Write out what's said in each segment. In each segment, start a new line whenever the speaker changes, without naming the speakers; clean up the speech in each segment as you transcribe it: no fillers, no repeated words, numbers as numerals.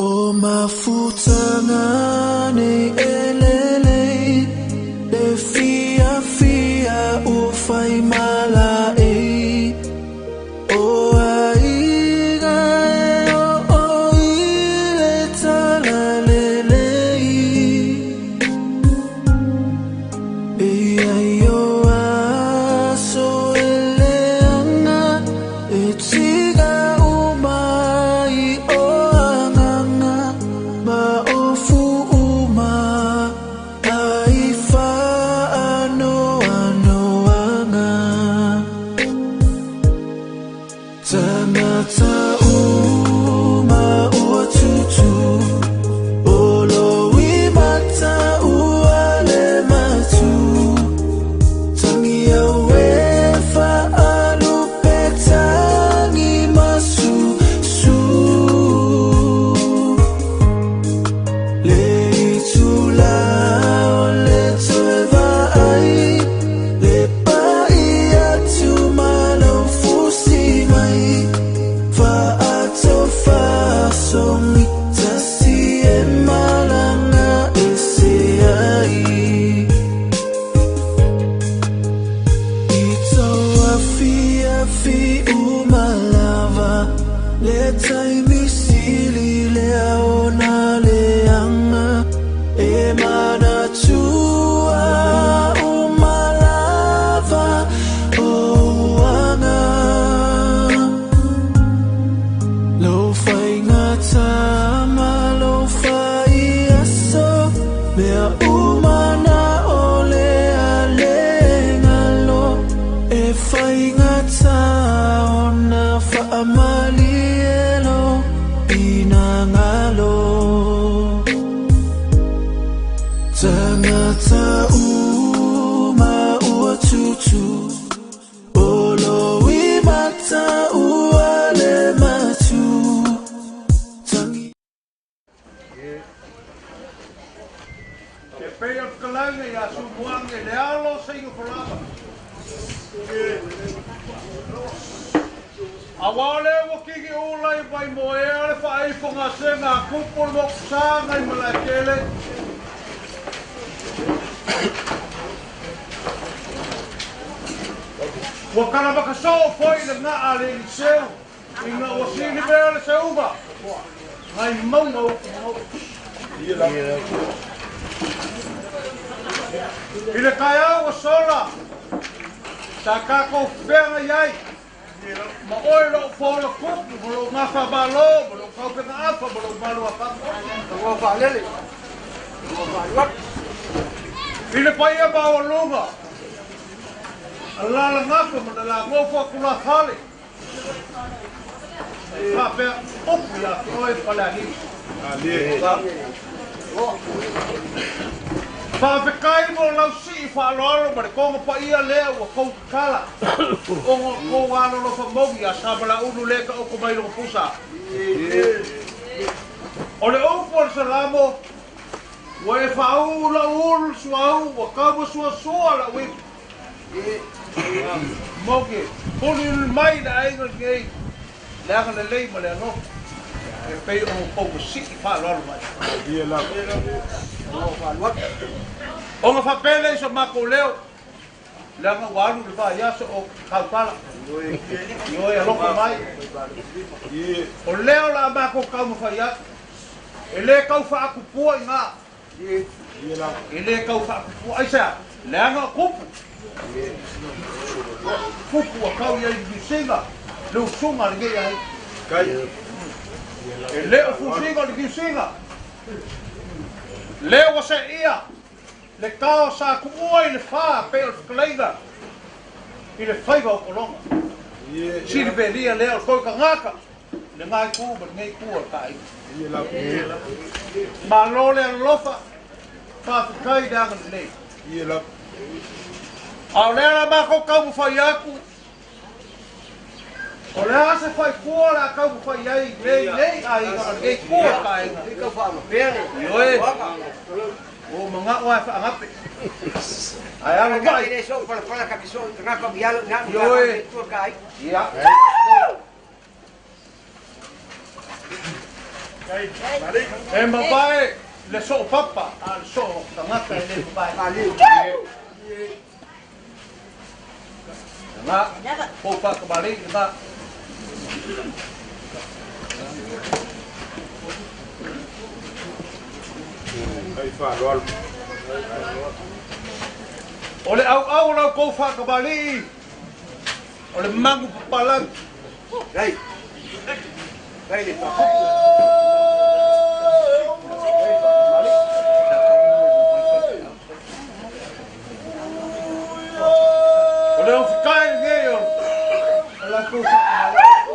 O mafutaga nei e lelei Le fiafia ua fai malaei O aiga e oo i le talalelei E i ai o aso e leaga E tiga uma ai o agaga Ma ofu uma ai faanoanoaga Tagata uma ua tutu O lou mata ua le matu Tangi au e faalupe tagi masusu Le itula o le toe vaai Le pai atu ma lau fusi mai Faatofasogi tasi e malaga ese ai I tou afiafi uma lava Le taimi sili lea ona leaga E manatua uma lava ou aga Lou faigata ma lou faiaso Mea uma na o lea le galo E faigata ona faamalie lou finagalo Tagata uma ua tutu O lou mata ua le matu Tangi
E pei o le fetalaiga ia Sumuaga i le alo o Seiga Folava. Aua o lea ua kigiula i Vaimoea le faaifogasega a Kupu o le Mokusaga i Malaetele. Ua kalamakasoo foi le gaa a le Eliseu ina ua silimea le seuga nai mauga upu mau. I le taeao ua sola, sa tatou feagai ai ma oe lou paola kupu ma lou gafa malo ma lou taupega afa ma lou malu afafa. I le paia maualuga, a lalagafa ma na lagofo a tulafale, E faapea upu ia te oe Falealili. Faafetai mo lau sii faaaloalo ma le toga paia lea ua tou tatala ona o tou alolofa moni ia Samalaulu lea e taoto mai lona pusa. O le upu a le Salamo, Ua e faauu lou ulu i le suauu, ua tau masuasua lau ivi. Moni, muliuli mai le aiga lenei, le agalelei ma le alofa, e pei ona outou masii faaaloalo mai. Ona faapea lea i so matou leo, leaga ua alu le vaiaso o tautala, ioe alofa mai, o lea o le a matou taumafai atu, e le tau faatupua i ina. E le tau faatupua. Aisea? Leaga o kupu. Kupu ua tau i ai le Niusiga, le usuga a lenei aiga. E le o fusiga o le Niusiga. Lea ua seia le tao sa tuua i le fa pei o le fetalaiga i le faiva o Tologa. Silivelia lea o le toi tagata. Lena itu ma lenei itu o le ta aiga. Malo le alolofa, faafetai le agalelei. A o lea la matou taumafai atu, o le a se faifua o le a taumafai ai i lenei aiga ma lenei itu o le ta aiga. Ioe, ua ou manao lava e faagape. Ae alo mai. Ioe, ia. E mavae le soopapa, a o le soo tagata e le mavae. Lena, pou faatamalii lena. O le auau o la outou faatamalii, o le magu papalagi. O le ofikai lenei o la outou faatamalii.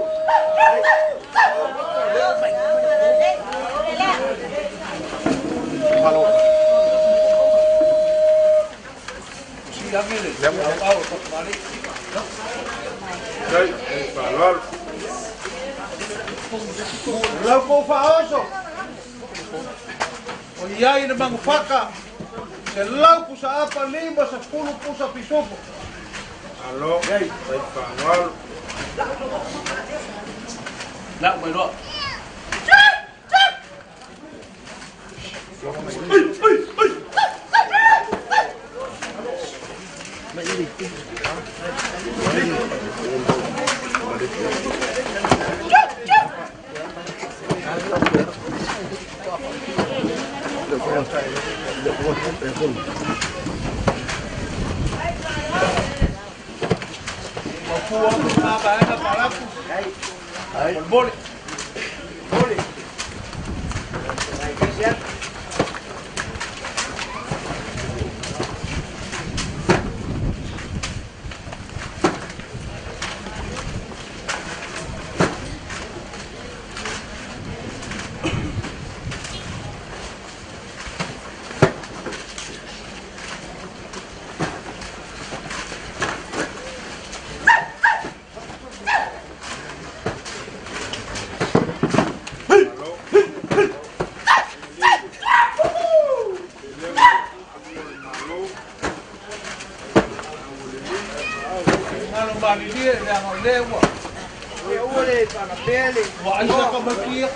Lau kou faaoso o i ai le magufaka 100 pusa apa 50 pusa pisupo. Lau mai loa. Mafua ma vaega palapu. Molemole. Malo malilie leaga o lea ua ua aisa ka makia.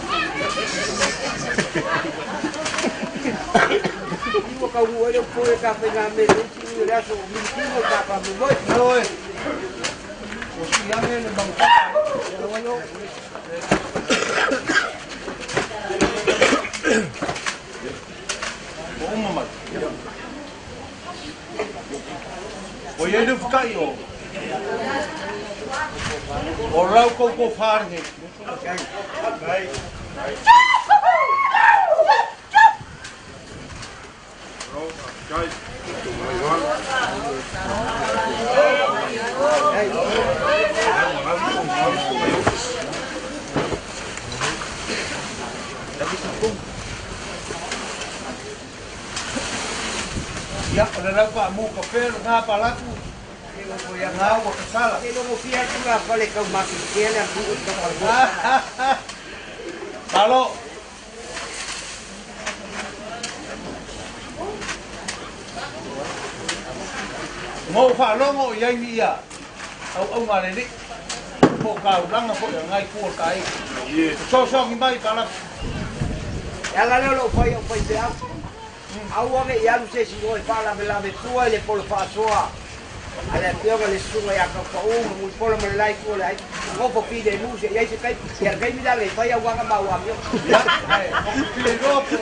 Ioe. Ua siage le magufaka. Ua uma mai. Ua i ai le ufukai o o lau koukou whāringi. Ia, o le lau paamu kafe lena palaku, lena ua tatala. Malo. Ma ou faalogo i ai ni ia auauna a le Alii, po o taulaga foi a lena itu o le taei. Fesoasoani mai palaku.
E ala lea o lou fai au faifeau. Aua ne i alu se isi i o e faalavelave tua i le polo faasoa a le afioga i le susuga ia Taupau ma Mulipola ma le la itu o le aiga. Nofo filemu se i ai se taimi. Ia le taimi la le fai auaga ma au amio.
Ia, ae ou te fia iloa po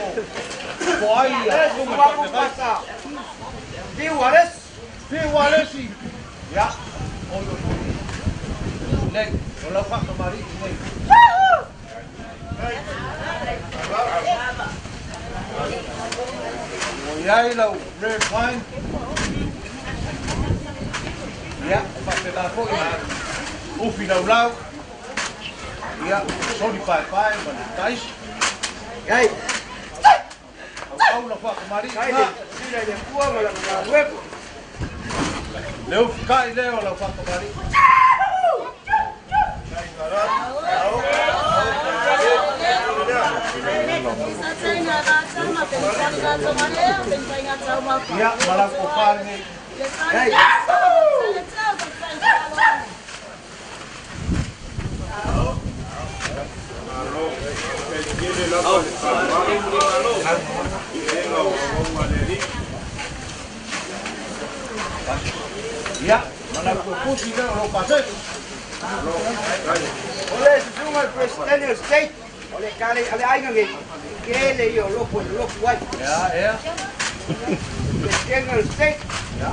po ai ia susuga faafeagai.
Fiu Alesi.
Fiu Alesi. Ia, oi oi oi. Nei, o lau faatamalii nei. Ua i ai lau red wine. Ia, e faapena foi ma ufi laulau. Ia, soli paepae ma le taisi. Auau la faatamalii na. Le ufi kai lea o lau faatamalii. Ia, ma lau tofa lenei. Ma lau pusi lea o lou pasese.
O le susuga i le Peresetene o le State, o le ale aiga nei, tele ia o lopo e lolofu ai.
Ia, ea.
Peresetene o le State.
Ia.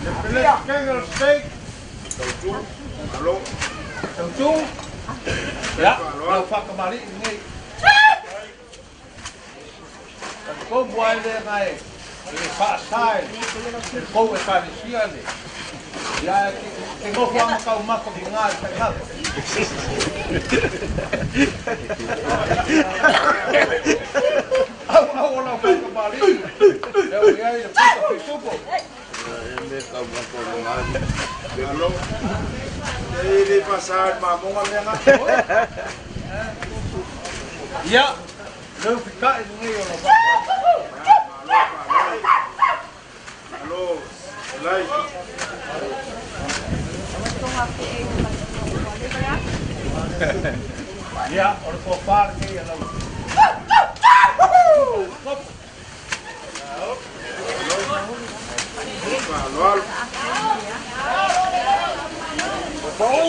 Le Peresetene o le State.
Tautu. Alo.
Tautu. Ia, lau whakamari i nei. Ko buai le ngai le whaasai le kou e kālisia le. Ia ke ngofo anga kau mako ki ngā i taihapa. Au au o lau whakamari. Leo iai le puta pisupo.
Me kau mako ki ngā. Alo. Te le whaasai mamonga mea ngā.
Ia, leu whikae nei o lau whakamari.
Alo. Lai.
Ia, o le kōpāre nei a lau.
Alo alo.
O pau,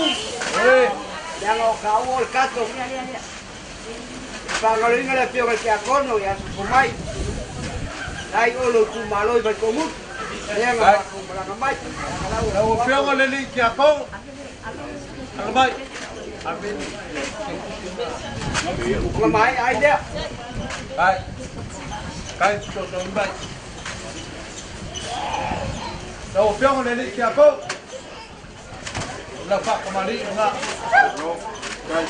E,
leaga o kaua o le kato. Whangaloinga le afioga i le Tiakono ia sopo mai. Lai o lo itumalo i Vaikomutu. Lea na matou malaga mai.
Lau afioga le alii Tiakono. Ala mai. Ave.
Ua mai ai lea.
Kai. Kai soso mai. Lau afioga le alii Tiakono. Lau whakamari ngā.
Alo. Kai.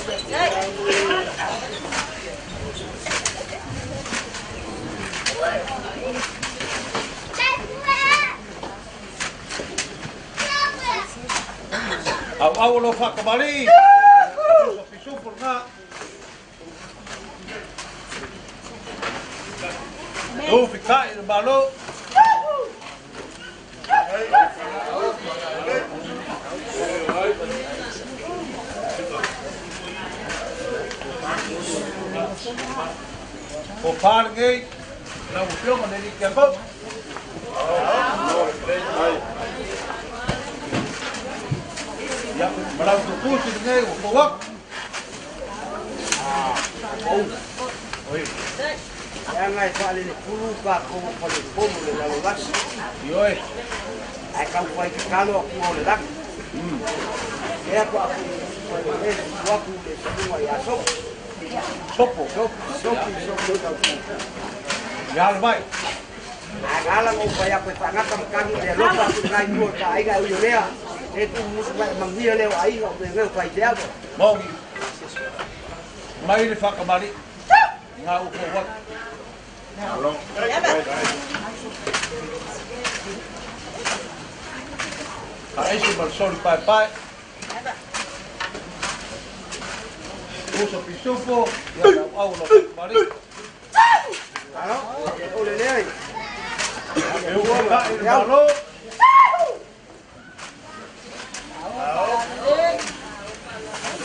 Au au o lau whakamari. Uso pisupo ngā. Ufi kai le malo. O pārengei, lau afioga le alii Tiakono. Ia, ma lau tupusi lenei ua fou atu.
Leaga e faalelefulu tatou o falefono le lalolagi.
Ioe.
Ae taufai tatalo atua o le lagi. Lea toa e susu atu le susuga ia Sopo.
Sopo.
Sopo, sopo tautu.
Ia ala mai.
Ae na ala na ou fai atu e faagata ma tagi le alofa atu i lena itu o le ta aiga e ui o lea. E tuumusu mai e manuia lea o aiga o mea nei o faifeau.
Maori. Mai le whakamari. Ngā upo waka.
Alo.
A ese ma le soli pae pae. Uso pisupo. Ia lau au lau whakamari.
Alo, o le lea.
E upo kai le malo.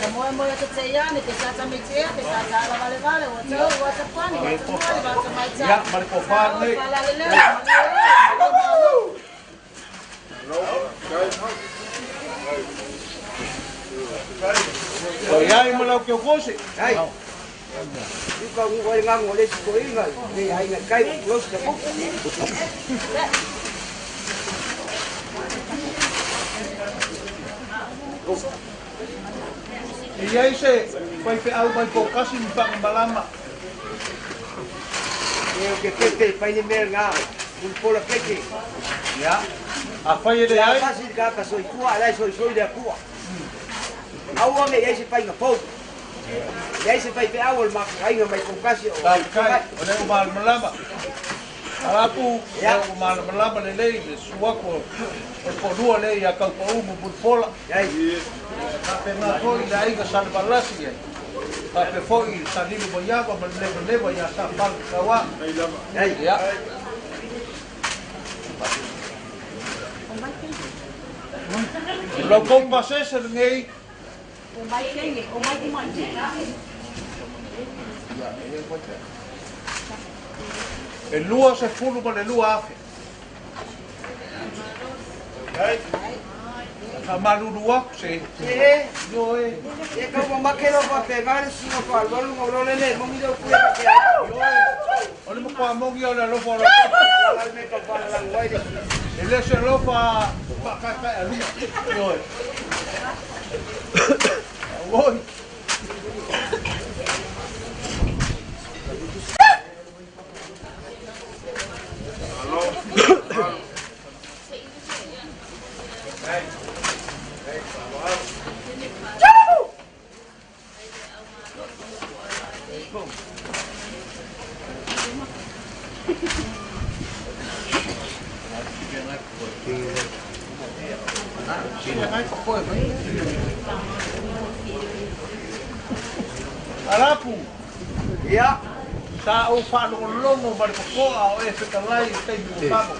Te moe moe te te iane, te tata me te te tata ala vale vale, o te o te pani, o te moe, o te mai
Ia, ma le kōpā nei.
Palale leo,
O iai ma lau keo kose.
Ai. Uka ngu ai ngangu o le isi toeaina nei aiga i kai o close te puku.
E iai se faifeau mai Pokasi ma Fagamalama.
E o ke keke fai le mea ngā mulipola keke.
Ia, a fai e le
Ia
ai.
fasi le tagata soifua, a la e soisoi le Atua. Aua ne i ai se faiga fou. Leai se faifeau o le matou aiga mai Kaukasi o
Kai, kai, o lea ua malamalama. Alapu,
Ia.
lea ua malamalama lelei le susu atu o le toalua lea ia Taupau ma Mulipola.
Ai.
Faapena foi i le aiga Salevalasi ai. Faapea foi i Salilu Maiava ma le Levaleva ia Sa Pale Tauā.
Ai.
Ia. O lau tou pasese lenei. E 22,000. Faamalulu atu se.
Se.
Ioe.
Se tau mamake loa faapena le susuga faaalualu ona ou iloa lea e le moni le upu ia faapea atu.
Ioe. O le matua moni o le alofa o lau
Ala le mea e tau faalalagu ai le sui.
E le o se alofa faataetaealuga. Ioe. Auoi. Arapu.
Ia.
Sa ou faalogologo ma le totoa o e fetalai i le taimi ua tago.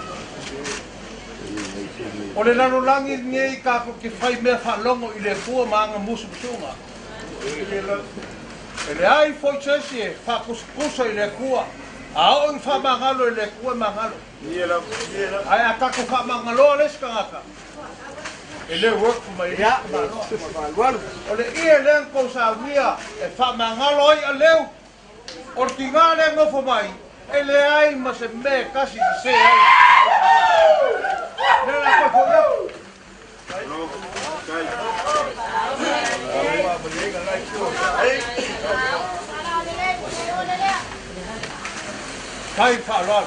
O le lalolagi lenei tatou te fai mea faalogo i le Atua ma ana musumusuga. E leai foi se isi e faatusatusa i le Atua, a oo ina faamagalo e le Atua e magalo. Ae a tatou faamagaloa le isi tagata, e le work mai le
isi.
O le ie lea na tou saunia e faamagalo ai aleu, o le tiga lea e nofo mai, e leai ma se mea e tasi e sese ai. Lea la toe foi atu. Fai faaaloalo.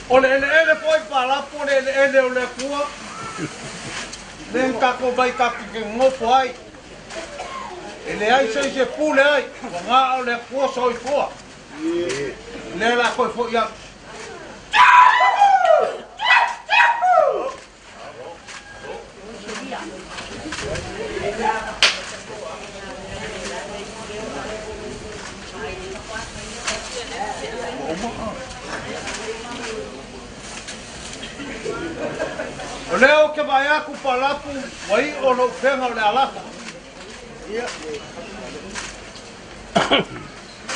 O le eleele foi palapu o le eleele o le Atua, lea na tatou mai tatou te nonofo ai. E leai se isi e pule ai, ua na o le Atua soifua. Lea la toe foi atu. O lea ou te vaai atu Palapu ua iʻo lou upega o le alata.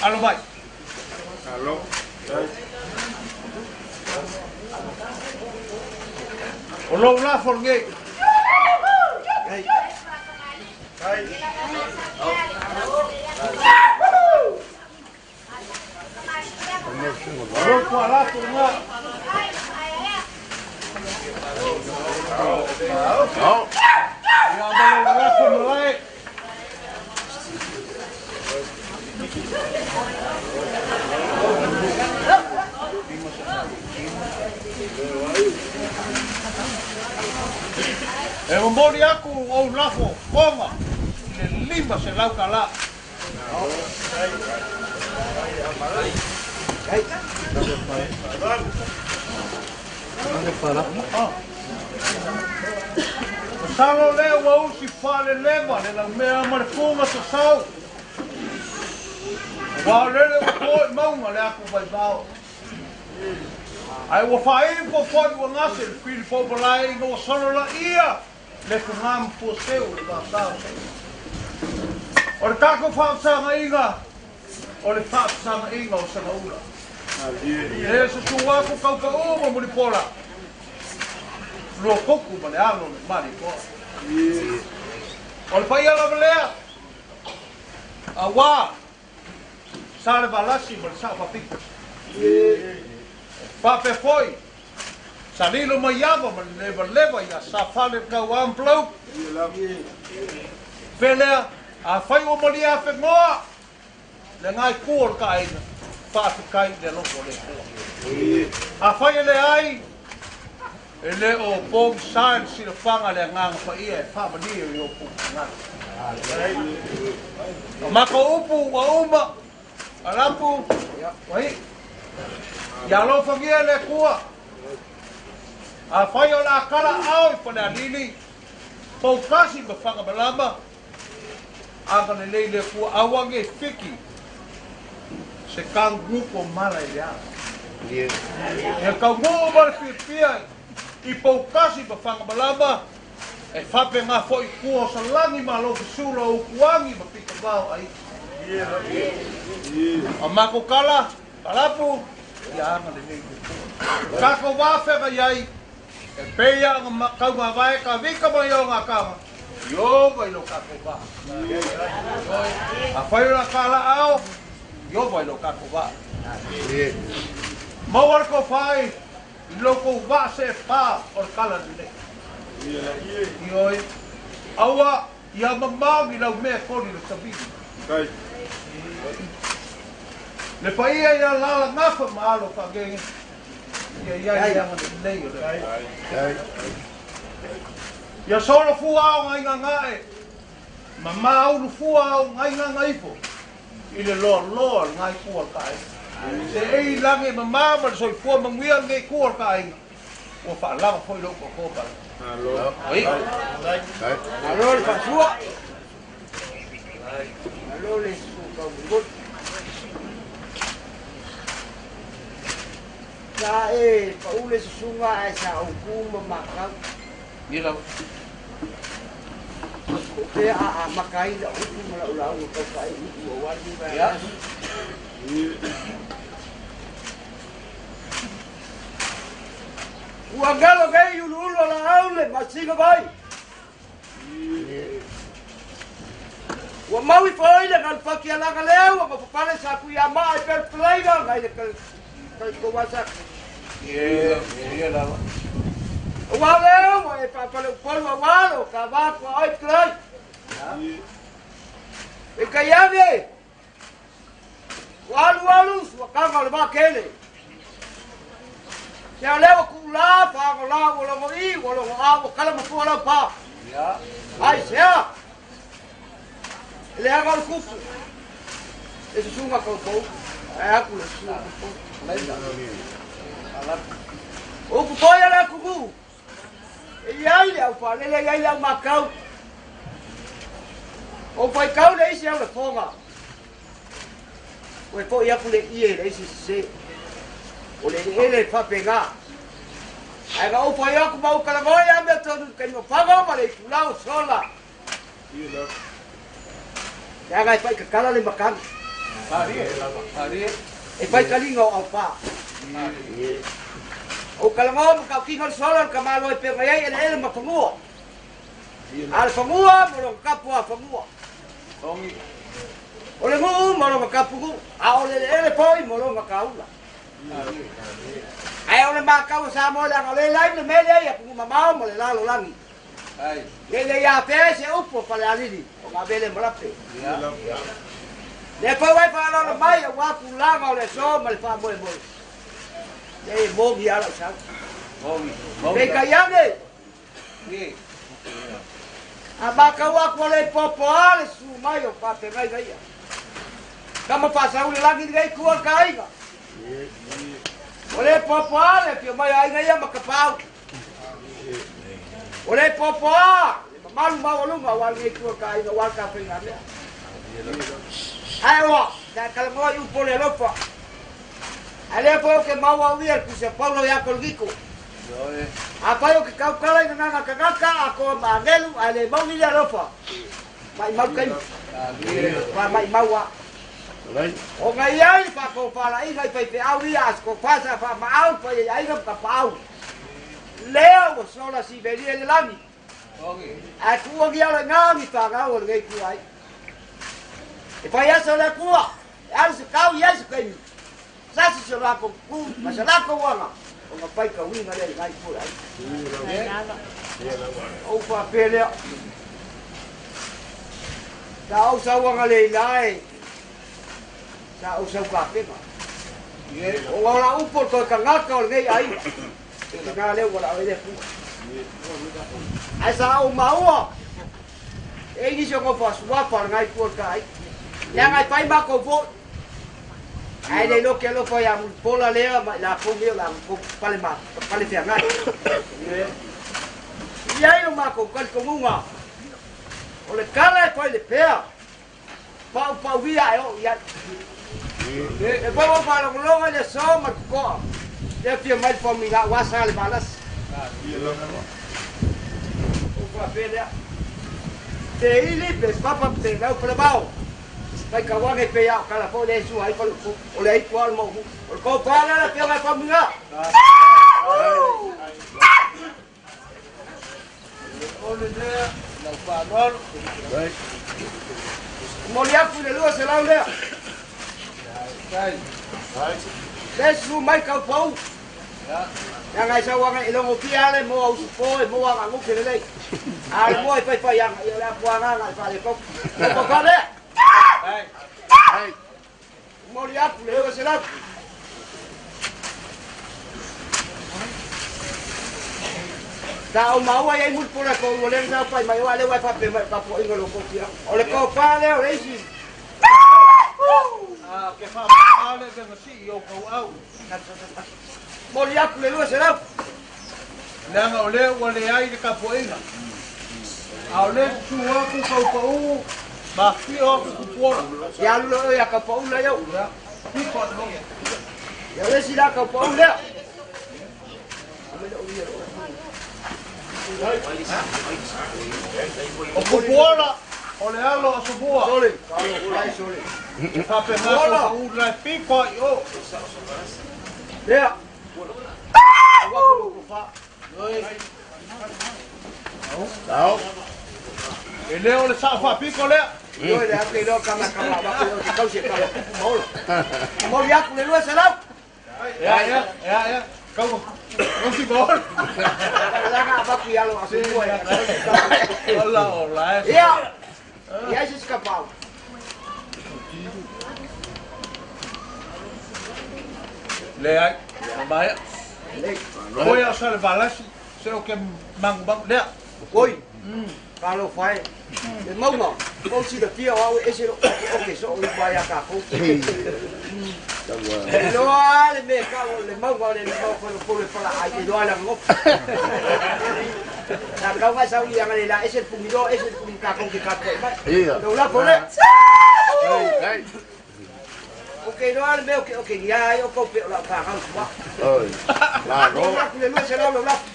Alo mai. O lou lafo lenei. O lou tualafo lena. Ia ma lou lafo malae. E momoli aku ou lafo koga i le 500 tala. Masalo lea ua usi faaleleva le laumea ma le fuga sasau. Aua o lele ua to i mauga le atu vaivao. Ae ua faaifo foi ua gase le pili poumalae ina ua solo laia le fuga ma fuaseu o le vasa o Saina. O le tatou faafesagaiga, o le faafesagaiga o Sagaula. E susu atu Taupau ma Mulipola, Luakoku ma le alo o le Malietoa. O le paia lava lea, aua Sa le Valasi ma le Sao Faapito. Faapea foi Sa Lilo Maiava ma le Levaleva ia Sa Fale le Tauā ma Palau. Pea lea, afai ua malie afegoa le ga itu o le taaiga, faafetai i le alofa o le Atua. Afai e leai, e le o pogisa i le silafaga le Agaga Paia e faamalie i outou finagalo. O matou upu ua uma, Alapu, ua iʻu. Ia alofagia e le Atua. Afai o le a tala aao i Falealili, Poutasi ma Fagamalama, Agalelei le Atua, aua nei fiki se kaugupo mala i le ala. Ia taunuu ma le fiafia i Poutasi ma Fagamalama, e faapena foi tua o Salani ma Alofisula o Utuagi ma Pitavao a Iti. A matou tala, Kalapu. Ia agalelei le Atua. Tatou vafeagai ai e pei lava ona taumavae ka vika mai o gataga, Iova i lo tatou va. Afai o la talaao, Iova i lo tatou va. Maua le tofa i lo tou vaa seepa o le tala lenei. Ioe, aua ia mamao ni lau mea e koli i le savili. Le paia ia lala gafa ma alo faagege, ia i ai le agalelei o le Atua. Ia solo fua ao gaigagae, ma maulu fua ao gaigagaifo, i le loaloa o lena itu o le taaiga. Seei i lagi e mama ma le soifua manuia lenei itu o le taaiga, ua faalava foi lou toto ma le.
Malo le faasua. Malo le sukaumuli. Sa e pau le susuga ae sa ou ku ma makau. O pea a amata ai lau upu ma lau lauga tau faaiuiu aua lenei vaega aso. Ua galo nei uluulu o laau le masina vai. Ua mau ifo ai le galupaki a laga lea ua mafapale sa kui a maa i pelpelaina ngai le kalikouasa. Ua lea ua e faapale upolu aua lo ka vā kua oi pelai. E kai ane, ua alu alu suakaga o le vā kele. Se o lea ua kuʻulā faagola ua logo i ua logo a ua kala mafua lau pā. Ai sea! E leaga o le kupu. E susuga kaupou. Ae aku le susuga kaupou. O upu foi a le atunuu. E i ai le aufaalele, e i ai le aumakau. O faitau le isi au lafoga. Ua foi aku le ie i le isi sese. O le eleele e faapena. Ae na ou fai aku ma ou talanoa ia mea tonu i le taimi o Pago ma le itula o Sola. Leaga e fai tatala le matagi. E fai taliga o aupa. Ou talanoa ma tautino le sola o le tamaloa e pei ona i ai eleele ma fanua. A o le fanua mo lona tapu a fanua. O le nuu mo lona tapu nuu. A o le eleele foi mo lona taula. Ae o le matau a Samoa leaga o lea e lai le mea lea i atunuu mamao ma le lalolagi. Nei le ia afea se upu o Falealili o Gavele ma Lape. Lea foi ua e faaaloalo mai aua tulaga o le aso ma le faamoemoe. Nei e mogi lava lau sau. Peitai ane, a matau atu o le poapoa le susu mai o faafeagaiga ia. Tama faasauli lagi lenei itu o le taaiga. O le poapoa le afio mai o aiga ia ma Tapaau. O le poapoa le mamalu maualuga aua lenei itu o le taaiga aua le tafaigamea. Ae oa, sa e talanoa i upu o le alofa. Ae lea foi ou te maua au ia le tusi a Paulo ia Korinito. Afai ou te tautala i gagana tagata, atoa ma agelu, ae le mauni le alofa, maimau taimi. Faamaimau a. Ona i ai le faatofalaiga i faifeau ia a se tofa sa faamaau le paia i aiga ma tapaau. Lea ua sola sivelia i le lagi. Ae tuua ni ala i na ni fanau o lenei itu ai. E fai aso le Atua, e alu se tau i ai se taimi. Sasi se latou tu ma se latou aga ona faitauina lea i nai itu o le aiga. Ou faapea lea, sa ou sau agalelei e, sa ou sau kapena. Ona o la upu o le toe tagata o lenei aiga, e tina lea ua lao ai le Atua. Ae sa ou maua, e i nisi o nofo a suafa o lena itu o le taaiga. Leaga e fai matou foi. Ae le iloa ke alofa ia Mulipola lea ma i latou nei o le a pale ma pale feagai. I ai lo matou talitonuga, o le tala e fai le pea, paupauia ae oo i ai. E foi ua faalogologo i le aso ma le totoa, lea fia mai le paumina aua sa le valasi. Ou faapea lea, pe ili, pe papa, pe lau, pe lavao. Mai kauage pe ia o kala fo le su ai fale o le ai kwa mo o le kopa le la pia ngai famuiga.
O le lea, lau faaaloalo.
Momoli atu i le 200 lea. Le susu mai kaupau. Leaga e sau aga i logofia ale mo au usupo e mo aga gufe lelei. A o le moa e faifai aga, ia o le apuagaga e faaletonu. O papa lea. Momoli atu le 900. Sa ou maua i ai mulipola e toalua lea na saofai mai, aua o lea ua e faapea mai o le tapuaiga o lo outou afioaga. O le tofa lea o le isi.
A ke faamama le vega sii i ou kauau.
Momoli atu le 200.
Leaga o lea ua leai le tapuaiga. A o lea susu atu Kaupau ma afifio atu Tupuola.
Ia alu loa oe ia Kaupau la iau.
Pito a le logo.
Ia o le isi la Kaupau lea.
O Tupuola o le alo a Sumua.
Sole, ai sole.
E faapena Kaupau la e pito a i o.
Lea.
E le o le sao faapito lea.
Ioe le ake iloa kama kama wako o te kausi e kala kupu maola. Momoli atu le 200.
Ea, ea, ea, ea. Kau, kausi maola.
Laga avatu i alo a Sumua e.
Ola, ola, e.
Ia. Ia se skapau.
Leai, maea. Oi a sa le valasi, se o ke mangu mangu. Lea.
Oi. Kalo fai. Le mauga, o silafia o au e ese lou okeoke soo i mai a takou. E iloa le mea e tau o le mauga o le limau folofolo e falaai, e iloa i lana nofo. Sa tau mai sau liaga le la ese le pumiloa, ese le pumi takou te tapuai mai. Lou lafo lea. Ou te iloa le mea o ke okegia ai o kou pe o lau fanau suaʻa. Momoli atu le 200 lou lafo.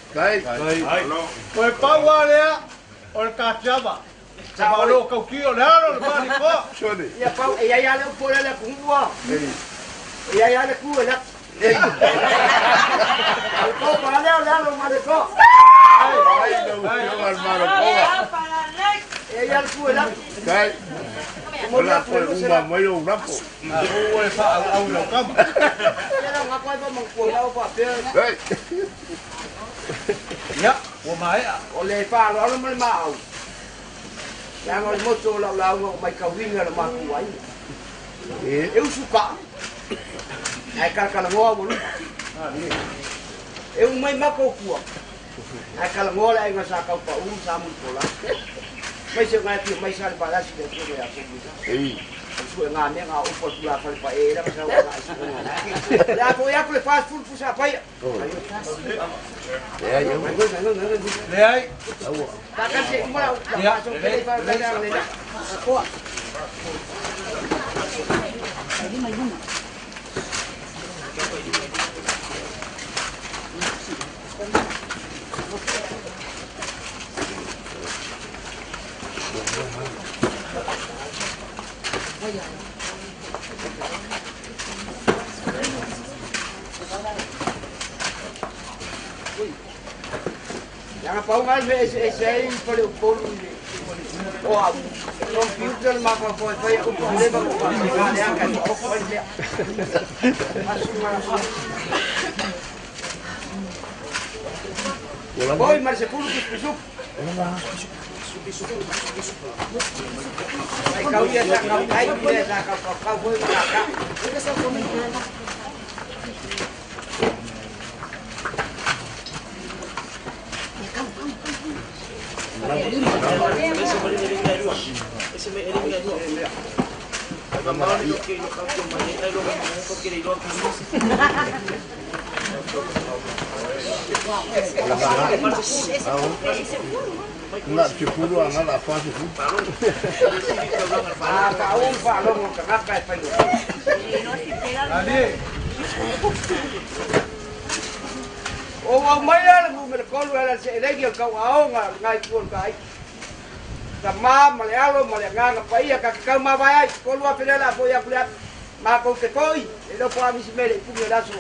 O le pau lava lea o le tatiava. Se malo tauti o le alo le palikoa.
Ia pau, e i ai lava le upu o lea le atunuu a. E i ai lava le tu e laki. O le kopa lea o le alo o Malekoa. E i ai lava le tu e laki. Momoli atu le 200.
Ua e faaauau i lau tama.
Ia lau gafa ai pa manatu lau faapea.
Ia, ua maea.
O le faaaloalo ma le maau, leaga o le moto o lau lauga ua matauina lo matou aiga. E usu kaa, ae talatalanoa ua luma. E uma mai matou tua, ae talanoa le aiga sa Taupau ma sa Mulipola. Mai se ngai afio mai sa le Valasi le afioga ia Somuisa. O le suega mea na o upu a le tulafale pae e la sa ua ngai suega. O le a foi atu le 40 pusa a paia.
Leai.
Ia, Leaga pau lava le mea e eseese ai Faleupolu i le o au. Computer le mafaufau e fai au upu ua leva ona ou faapena leaga e faaopo ai le mea. Oi ma le 10 pisupisupu. Mai kau ia sa kau ai ia sa kau kau kau foi ma ka. A pau faalogo tagata e faigofie.
Ali.
Ua ou aumaia le numera 3 e ala i le seelegi o le tauaoga o lena itu o le ta aiga. Tama ma le Alo ma le Agaga Paia ka te tau mavae ai, 3000 lea o le a foi atu le afi. Matou te foi, le iloa po o a nisi mea e le i puni o le aso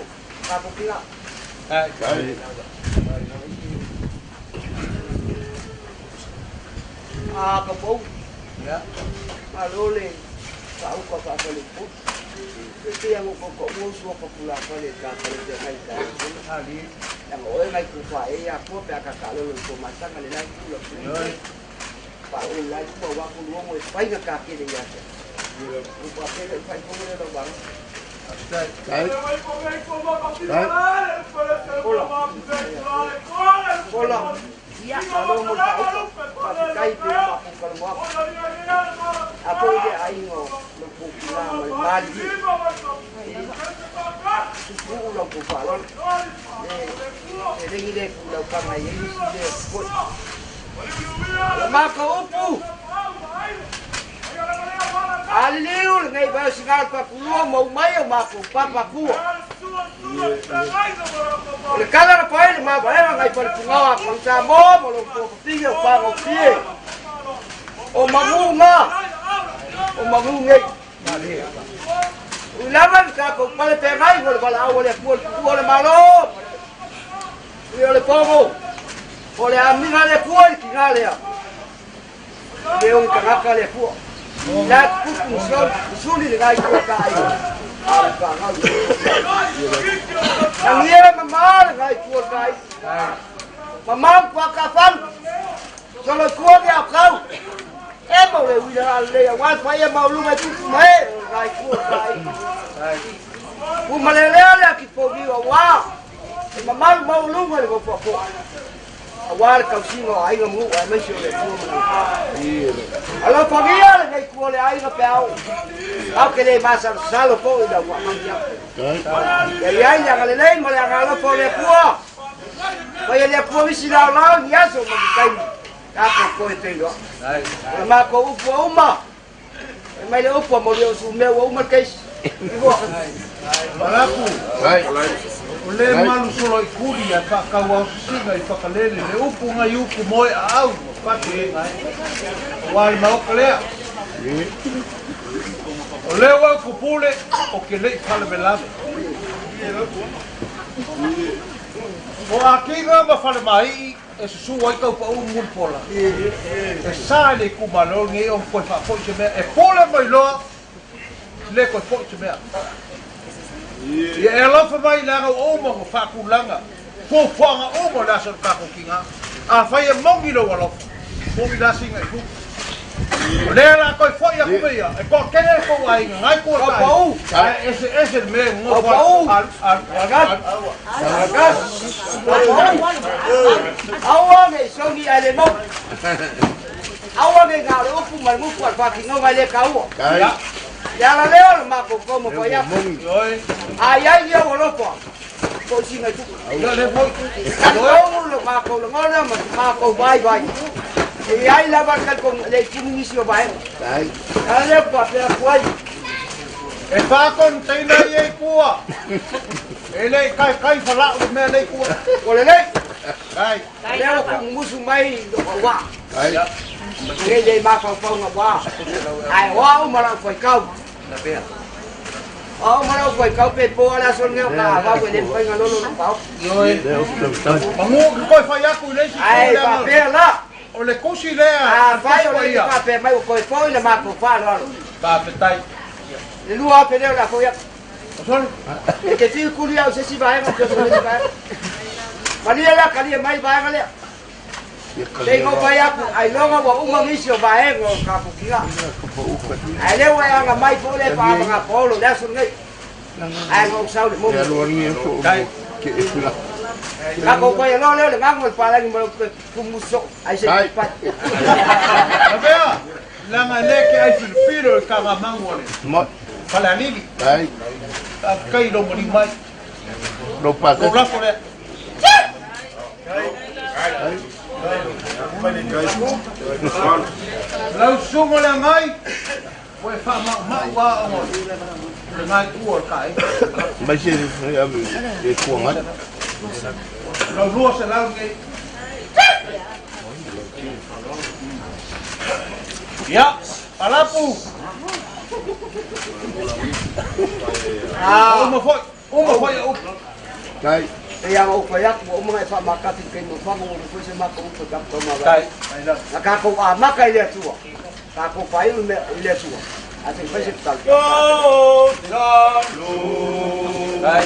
matou tiga. A ka pau, malo le faauka faafaleupolu. E pei lava ona ou tautaua uso a Papulafale i le ta fale feagai i taeao. Leaga o oe nai tufa e ia atua pe a ta taalolo i Tuamasaga le la itu lau susuga. Pa o le la itu aua Toluogo e fai na ta tele ia te. Ua faapea le fai fono lea lau vaga. Ola. Ola. Ia, malo mo le faauka. Faafetai pe o matou talanoaga. A foi le aiga o lou pupula ma le malilie. Tupu lau tou faaaloalo. Le legi le pulaukaga e i ai nisi mea foi. O le matou upu, a liliu lenei vai o Siga o le Papulua ma umai o matou papa tua. O le tala na fai le mavaega nai Falepugaoa a Kau Samoa ma lou toafafine o Pagofie. O magu na, o magu nei. Ui lava le tatou pale feagai mo le valaau a le Atua i le tuua o le Malo, ui o le pogo, o le amiga a le Atua i le tiga lea. E le o ni tagata le Atua. La tupu ni soli, ni suli le gai tua ka ai. A le whangau. Tangi e mama le gai tua ka ai. Mama kua ka whalu. Solo tua ke au kau. E mau le uila a le a wā whai e mau lunga i tupu mai e o gai tua ka ai. Pumalelea le aki pōniu a wā. E mamalu mau lunga le gopo apo. Aua le tausiga o aiga ma nuu aemaise o le Atua ma Lana. Alofagia lenei itu o le aiga pe a oo. Tatou te le masalosalo foi i lau faamanuiaga. Ia i ai le agalelei ma le agaalofa o le Atua. Mai e le Atua nisi laolao i ni aso ma ni taimi tatou toe feiloai. O le matou upu ua uma. Fai mai le upu a Moli o Sumea ua uma le keisi.
Malaku, o le malu solo i kuli a whakau au sisiga i whakalele le upu ngai upu moe a au o patu e ngai. O wā i maoka lea. O leo au kupule o ke lei whalavelave. O Akiga ma Whalemai'i e susu ai Taupa'ū ma Mulipola, e sa i le itumalo lenei ona toe faafoi se mea, e pule mai loa, le toe foi se mea. Ia e alofa mai leaga ua uma ona faatulaga fuafuaga uma o le aso o le tatou tiga. Afai e moni lou alofa, moni la sina i luga. O lea la toe foi atu me ia, e toatele le tou aiga, nai tua tai, ae eseese le mea e nonofo ai, alu, alu, alu, alu.
Aua ne i sogi ae le mau. Aua ne i na o le upu ma le mufu a le faatinoga e le taua. Le ala lea o le mafaufau ma fai atu. A i ai ni ou alofa, foi sina i tupu. Talitonu lo matou lagona ma se matou vaivai. E i ai lava le talitonu e le i puni nisi o vaega. Le ala lea ua faapea atu ai.
E fa container ia i tua. E le i kaikai falau le mea lea i tua.
Ua lelei.
Ai.
Lea ua tuumumusu mai lou auvaa. Nei le mafaufauga ua ae o au ma lau faitau. O au ma lau faitau pe po a le aso lenei o ka avau e le mafai ona lolo lou paopu.
Manu ke koe fai atu i le isi
Ae
tulaga.
faapea la.
O le tusi lea
Afai o lea e te faapea mai ua toe foi le matou faaaloalo.
Faafetai.
Le 2000 lea o le a foi atu.
O sole.
E te fiu kuli au i se isi vaega, te oso i le isi vaega. Malie la talia mai vaega lea. Se i ou fai atu, ailoga ua uma nisi o vaega o le tatou tiga. Ae lea ua e aga mai foi lea faavaga paolo i le aso lenei. Ae na ou sau i le momi. Tatou fai aloa lea o le gago o le palagi ma lou tumusu soo, ai se i pai.
Lavea, leaga e le ke ai filofilo i ka mangu o le Falealili. Faafetai i lou maliu mai. Lou lafo lea. Lau susuga o le agai, ua e faamaumau a ona o le ngai tua o le kae.
Mai se e tua ngai.
Lau 200 nei. Ia, Alapu. Uma foi, uma foi a upu.
Tai.
E ia ou fai atu, ua uma ona e faamakati i le taimi o fagu, ua leai foi se matou upu e tatou taumavae.
Tai.
Na tatou amata i le Atua, tatou faaiu i le Atua, ae se i fai se tatalo.
Tai.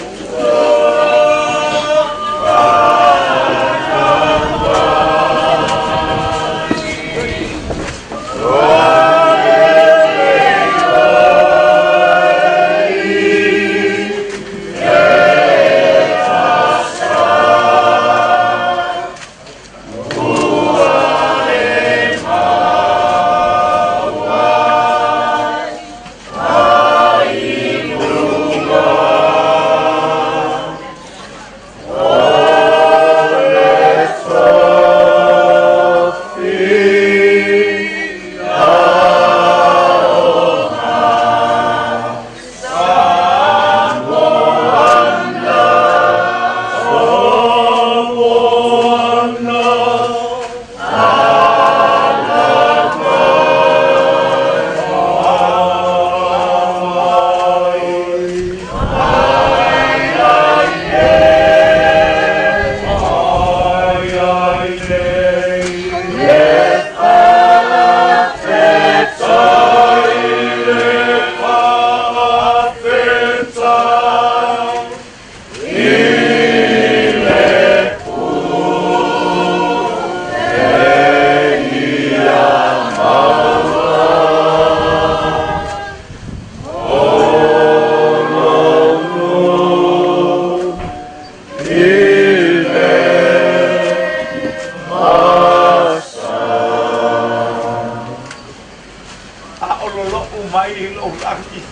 A o lolo'u mai i lou lagi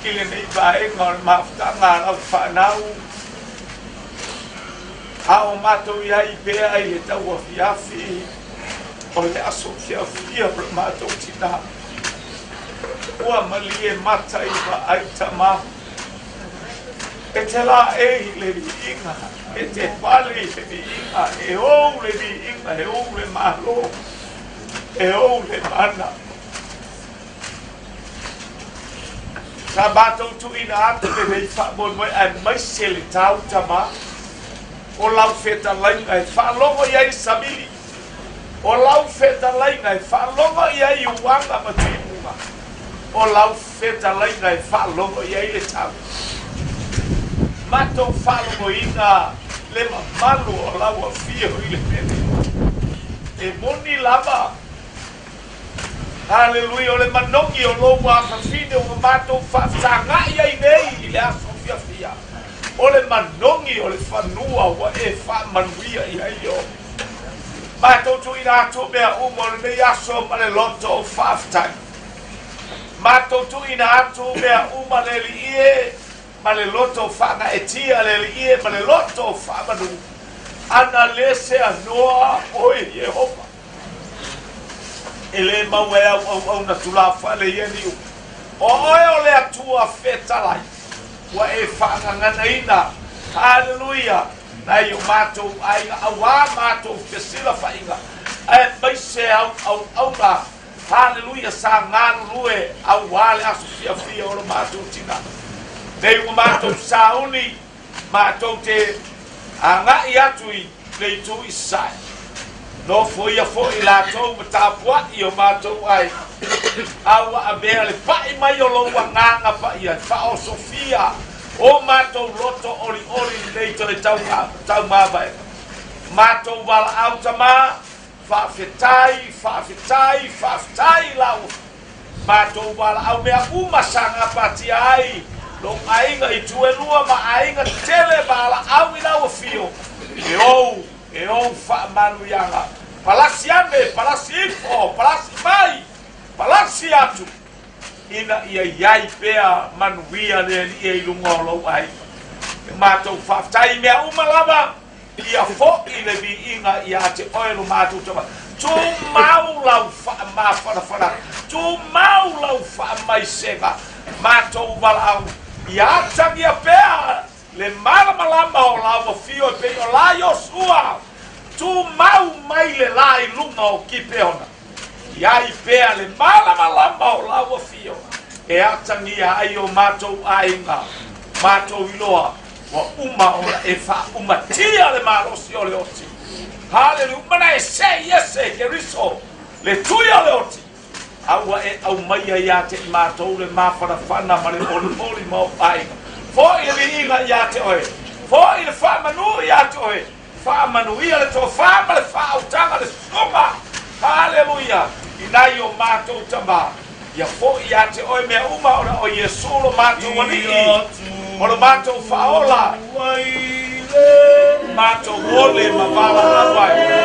i lenei vaega o le mafutaga a lau fanau, a o matou i ai pea i le tauafiafi o le aso fiafia o le matou tina, ua malie mata i vaai tama. E te laei i le viiga, e te pale i le viiga, e ou le viiga, e ou le malo, e ou le mana. Sa matou tuuina atu lenei faamoemoe aemaise le tau tama o lau fetalaiga e faalogo i ai le samili, o lau fetalaiga e faalogo i ai uaga ma timuga, o lau fetalaiga e faalogo i ai le tau. Matou faalogoina le mamalu o lau afio i le mele. E moni lava, Haleluia, o le manogi o lou afafine ua matou faafesagai ai nei i le aso fiafia, o le manogi o le fanua ua e faamanuia i ai o matou tuuina atu mea uma o lenei aso ma le loto o faafetai. Matou tuuina atu mea uma le Alii e, ma le loto faagaetia le Alii e, ma le loto faamanu, ana le seanoa oe Iehova. E le maua e au auauna tulafale ia niu. O oe o le Atua fetalai, ua e faagaganaina, haleluia, nai o matou aiga auā matou fesilafaiga, aemaise au auauna, haleluia, sa galulue auā le aso fiafia o lo matou tina. Nei ua matou sauni, matou te agai atu i le itu i sasae. Nofoia foi latou ma tapuai o matou aiga, a ua avea le pai mai o lou agaga paia e faaosofia o matou loto olioli i lenei toe taumavaega. Matou valaau tama, faafetai, faafetai, faafetai lau Matou valaau mea uma sa gapatia ai lou aiga i Tuelua ma aiga tele valaau i lau afio e ou e ou faamanuiaga. Palasi ane, palasi ifo, palasi mai, palasi atu ina ia iai pea manuia le Alii e i luga o lou aiga. E matou faafetai i mea uma lava. Ia foʻi le viiga iā te oe lo matou tama. Tumau lau faamafanafanaga, tumau lau faamaisega, matou valaau, ia atagia pea le malamalama o lau afio e pei o la Iosua.
tumau mai le lā i luga o Kipeona, i ai pea le malamalama o lau afio e atagia ai o matou aiga, matou iloa ua uma ona e faaumatia le malosi o le oti. Haleluia! Uma ona e sei ese e Keriso le tui o le oti, a ua e aumaia ia te i matou le mafanafana ma le olioli ma ou aiga. Foi le viiga ia te oe, foi le faamanu ia te oe, faamanuia le tofa ma le faautaga le susuga, haleluia, i nai o matou tama. Ia foi ia te oe mea uma ona o Iesu lo matou Alii, o lo matou Faaola, matou ole ma valaau ai.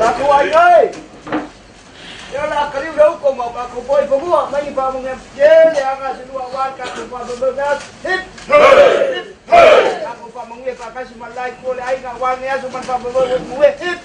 Tatou aiga e! Ia o le a kaliu le uko ma o kakou poe i fanua, mai ni faamanuia tele aga se lua aua le tatou faamoemoe mea atu. Hip! Hip! Tatou faamanuia faatasi ma le la itu o le aiga aua lenei aso ma le faamoemoe ua i manuia. Hip!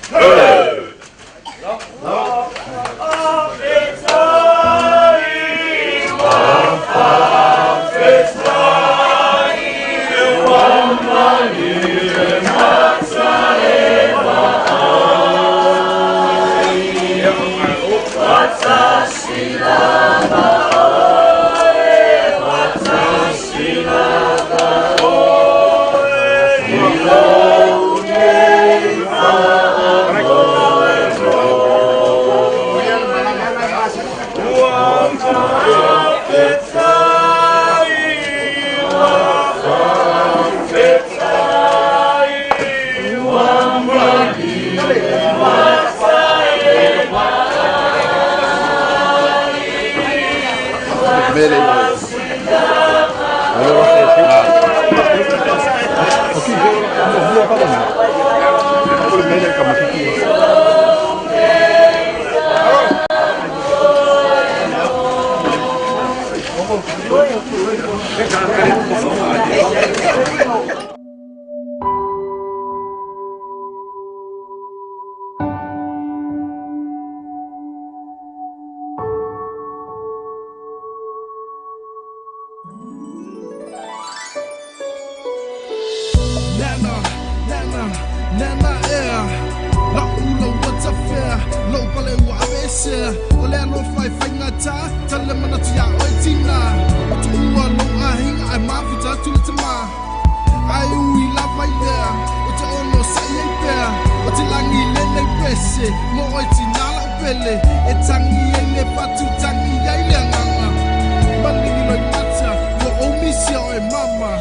Nana, nana, nana ea La'u lau watafea Lou pale ua aveesea O le alofa e faigata Tale manatu iā oe tina Ua tuua lou aiga Ae mafuta atu le tama Ae ui lava i lea O te onosai ai pea O te lagi lenei pese Mo oe tina la'u pele E tagi ai le patu Tagi ai le agaga Maligi loimata Ua ou misia oe mama.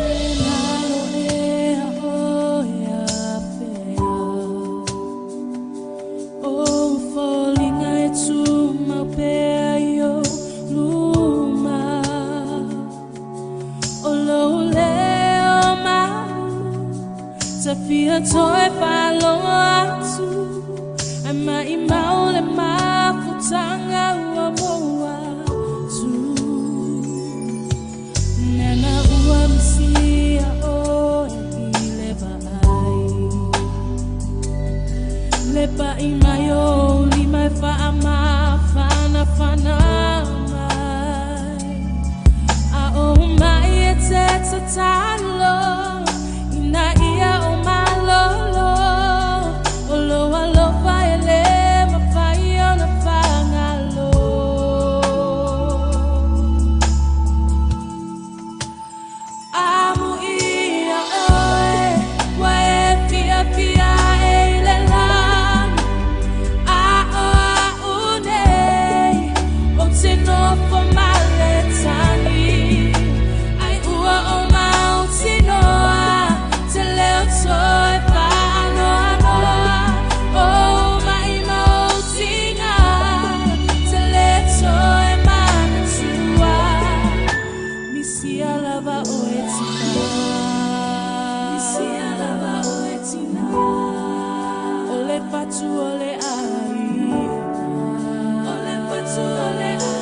Iesu o le.